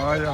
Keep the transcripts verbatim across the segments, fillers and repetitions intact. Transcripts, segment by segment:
ཨ་ཡ།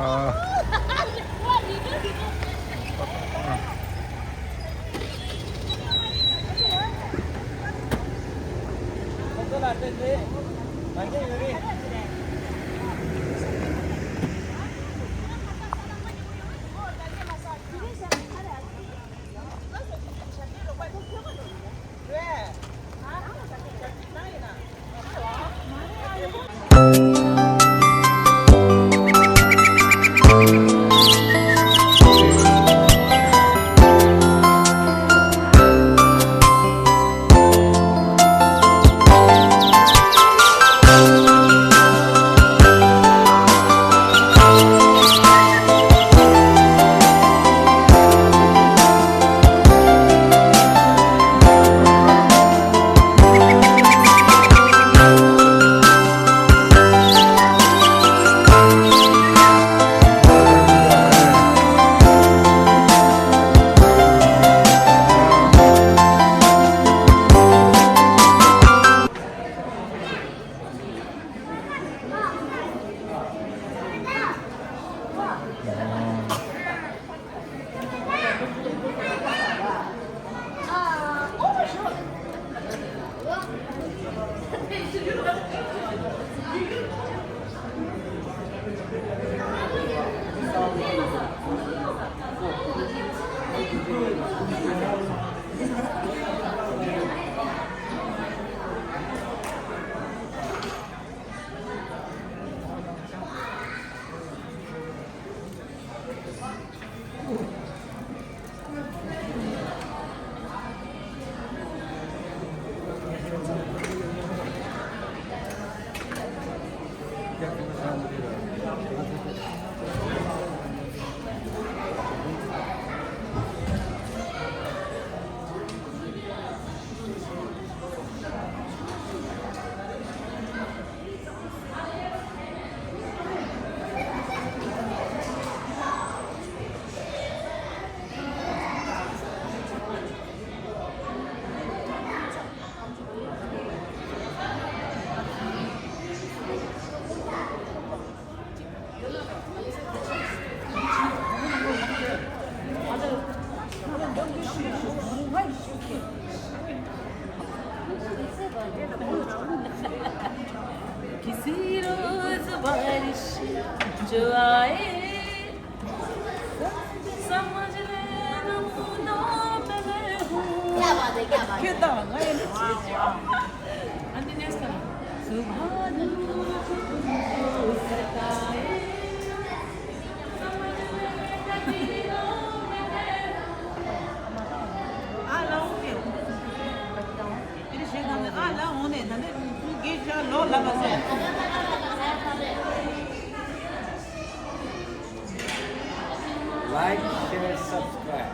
किसी रोज बारिश जो आए। क्या बात है, क्या बात है। Like, share, subscribe.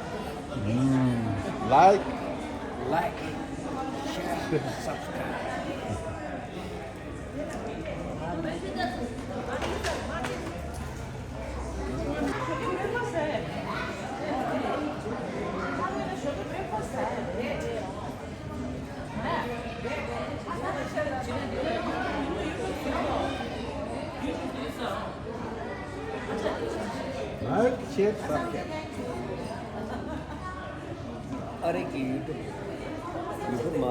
Mm. Like. Like, share, subscribe. Like, share, subscribe. ཨ་རི་གི་ཡུ་ཊུབ། ཡུ་ཊུབ་མ།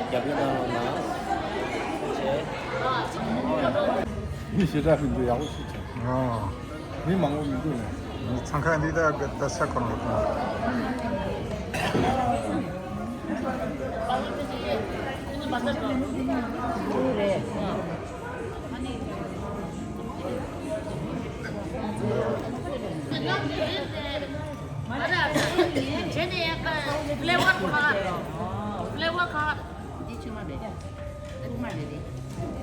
རྒྱབ་ཡོད་ན་ན། མི་ཞེ་དྲག་མི་འདུག་ཡག་པོ་ཞིག་བྱུང་། ཨ། མི་མང་པོ་མི་འདུག་ནས། མི་འཚང་ཁ་འདི་ད་ད་ས་ཁོ་རང་ལ་ཐོན། ཁྱེད་ནས་ཡག་ག་ཕི་ལེ་ཝར་ག་ཕི་ལེ་ཝར་ག་འདི་ཆུ་མ་རེད། ཨ་ཆུ་མ་རེད།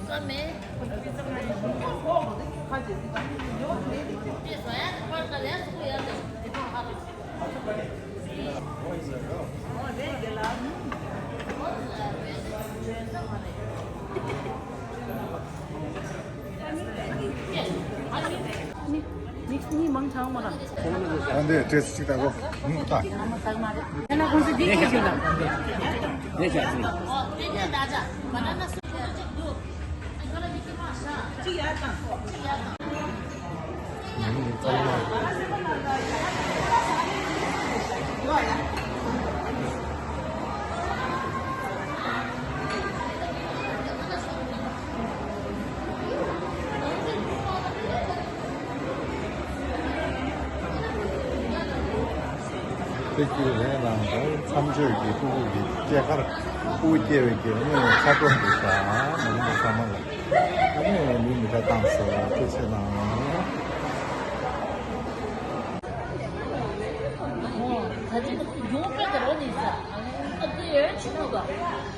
ཀ་མེད། དེ་ཟ་ཡག་གི་པར་ད་ལས་སུ་ཡག་གི། What is it, bro? མིག་སྨན་མང་ཆེ་བ་མ་རག་ཨ་འདི་ཏྲེས་ཅིག་ད་གོ་ད། ཁྱེད་ན་ཁོང་ཚོ་འདི་ཁྱེད་ཤོད་དང་། ནས་བྱ་ཚིག་དེ་ཀྱི་རེད་ལ་མཚམས་གཅོད་ཀྱི་སྤུ་གུ་གི་སྐྱེས་སྐར་སྤུ་གུ་སྐྱེས་པའི་གི་ནི་ཚ་དྲོད་འདུག་ས་མི་རིང་པོ་ཚང་མ་ལ་ཨ་ནི་མི་མི་ཁ་བཏང་སོ་ཐུགས་རྗེ་གནང་། ད་ཅི་ཡོང་པའི་དེ་རོ་ནི་ས་ཨ་ཏི་ཡོད་ཆི་མོ་ག་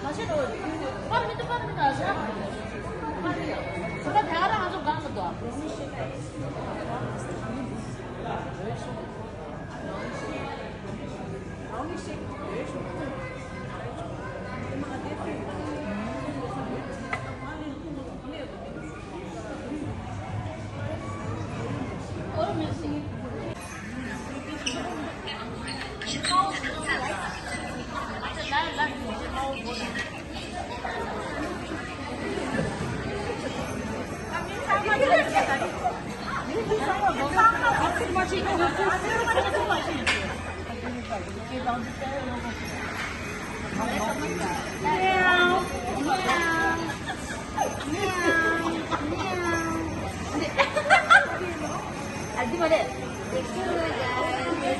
མ་ཤེས་རོ། པར་མི་འདུག་པར་མི་འདུག་ཨ་ཤ། ས་ད་དེ་ག་རང་ང་ཚོ་གང་གི་འདུག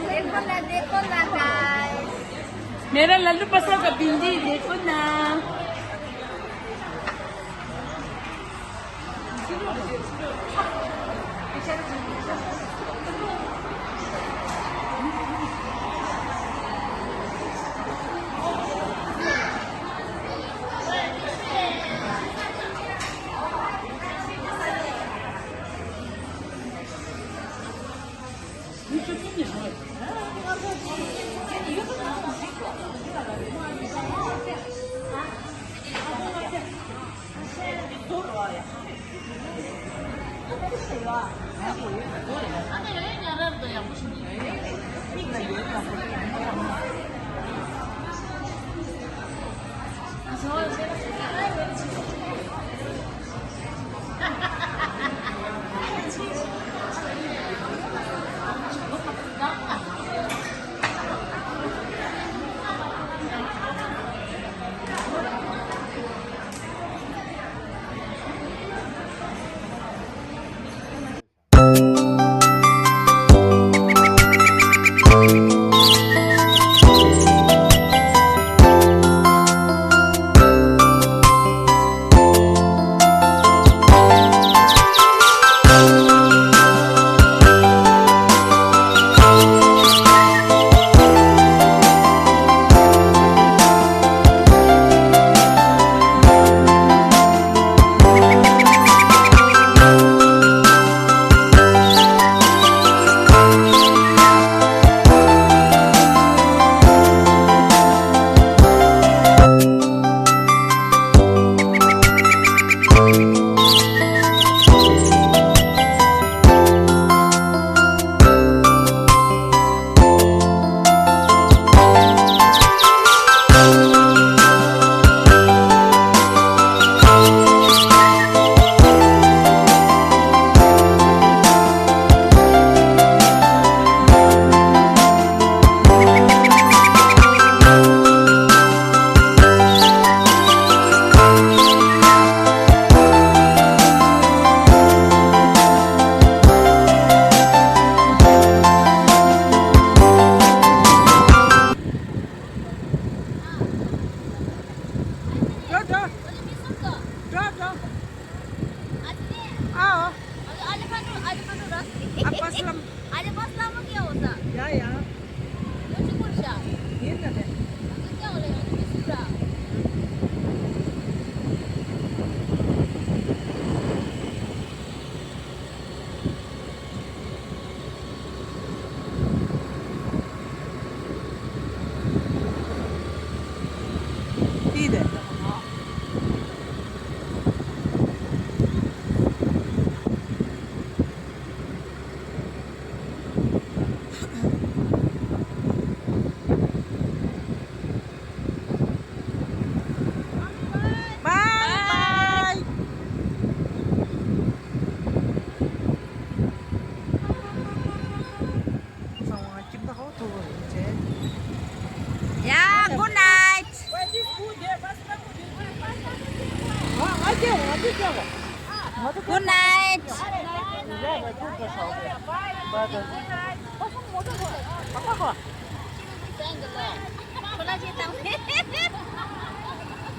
देखो ना, देखो ना, guys। मेरा लल्लू पसंद का बिंदी देखो ना।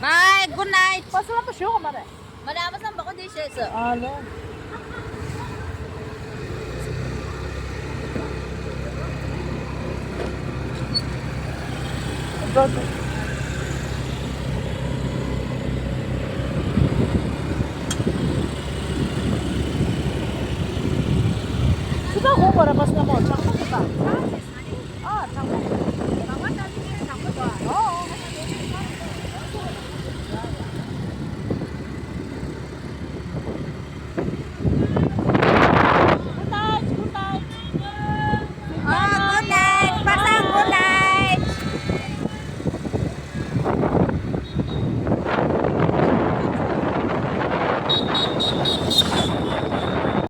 Bye, good night.